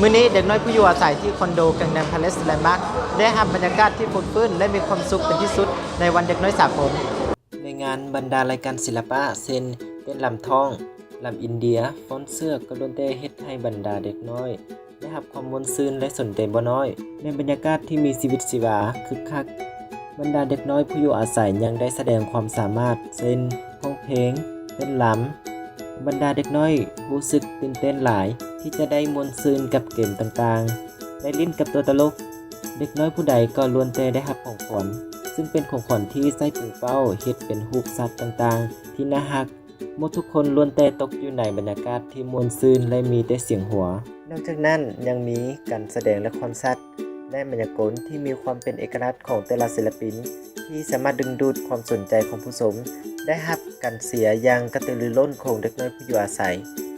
ມື້ນີ້ເດັກນ້ອຍຜູ້ຢູ່ອາໄສທີ່ຄອນໂດ Gangnam Palace Landmark ໄດ້ຮັບບັນຍາກາດທີ່ຟົດຟື້ນ ແລະ ມີຄວາມສຸກເປັນທີ່ສຸດໃນວັນເດັກນ້ອຍສາກົນ. ໃນງານບັນດາລາຍການສິລະປະ ເຊັ່ນ ເຕັ້ນລຳທ້ອງ, ລຳອິນເດຍ, ຟ້ອນເຊືອກ ກໍລ້ວນແຕ່ເຮັດໃຫ້ບັນດາເດັກນ້ອຍໄດ້ຮັບຄວາມມ່ວນຊື່ນ ແລະ ສົນໃຈບໍ່ນ້ອຍ. ໃນບັນຍາກາດທີ່ມີຊີວິດຊີວາ, ຄຶກຄັກ, ບັນດາເດັກນ້ອຍຜູ້ຢູ່ອາໄສຍັງໄດ້ສະແດງຄວາມສາມາດ ເຊັ່ນ ຮ້ອງເພງ, ເຕັ້ນລຳ. ບັນດາເດັກນ້ອຍຮູ້ສຶກຕື່ນເຕັ້ນຫຼາຍທີ່ຈະໄດ້ມ່ວນຊື່ນກັບເກມຕ່າງໆ, ໄດ້ຫຼິ້ນກັບຕົວຕະຫຼົກ. ເດັກນ້ອຍຜູ້ໃດກໍລ້ວນແຕ່ໄດ້ຮັບຂອງຂວັນ, ຊຶ່ງເປັນຂອງຂວັນທີ່ໃຊ້ປຶງເປົ້າເຮັດເປັນຮູບສັດຕ່າງໆທີ່ໜ້າຮັກ. ໝົດທຸກຄົນລ້ວນແຕ່ຕົກຢູ່ໃນບັນຍາກາດທີ່ມ່ວນຊື່ນ ແລະ ມີແຕ່ສຽງຫົວ. ນອກຈາກນັ້ນຍັງມີການສະແດງລະຄອນສັດ ແລະ ມາຍາກົນທີ່ມີຄວາມເປັນເອກະລັກຂອງແຕ່ລະສິລະປິນ ທີ່ສາມາດດຶງດູດຄວາມສົນໃຈຂອງຜູ້ຊົມ, ໄດ້ຮັບການເຊຍຢ່າງກະຕືລືລົ້ນຂອງເດັກນ້ອຍຜູ້ຢູ່ອາໄສ.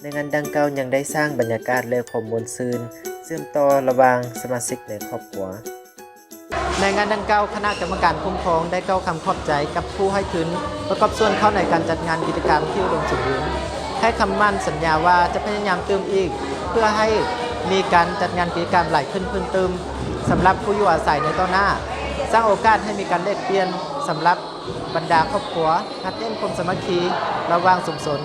ໃນງານດັ່ງກ່າວຍັງໄດ້ສ້າງບັນຍາກາດ ແລະ ຄວາມມ່ວນຊື່ນເຊື່ອມຕໍ່ລະຫວ່າງສະມາຊິກໃນຄອບຄົວ. ໃນງານດັ່ງກ່າວ, ຄະນະກຳມະການຄຸ້ມຄອງໄດ້ກ່າວຄຳຂອບໃຈກັບຜູ້ໃຫ້ທຶນປະກອບສ່ວນເຂົ້າໃນການຈັດງານກິດຈະກຳທີ່ອຸດົມສົມບູນ, ໃຫ້ຄຳໝັ້ນສັນຍາວ່າຈະພະຍາຍາມຕື່ມອີກ ເພື່ອໃຫ້ມີການຈັດງານກິດຈະກຳຫຼາຍຂຶ້ນເພີ່ມຕື່ມສຳລັບຜູ້ຢູ່ອາໄສໃນຕໍ່ໜ້າ, ສ້າງໂອກາດໃຫ້ມີການແລກປ່ຽນສຳລັບບັນດາຄອບຄົວ, ຮັດເນັ້ນຄວາມສາມັກຄີລະຫວ່າງຊຸມຊົນ.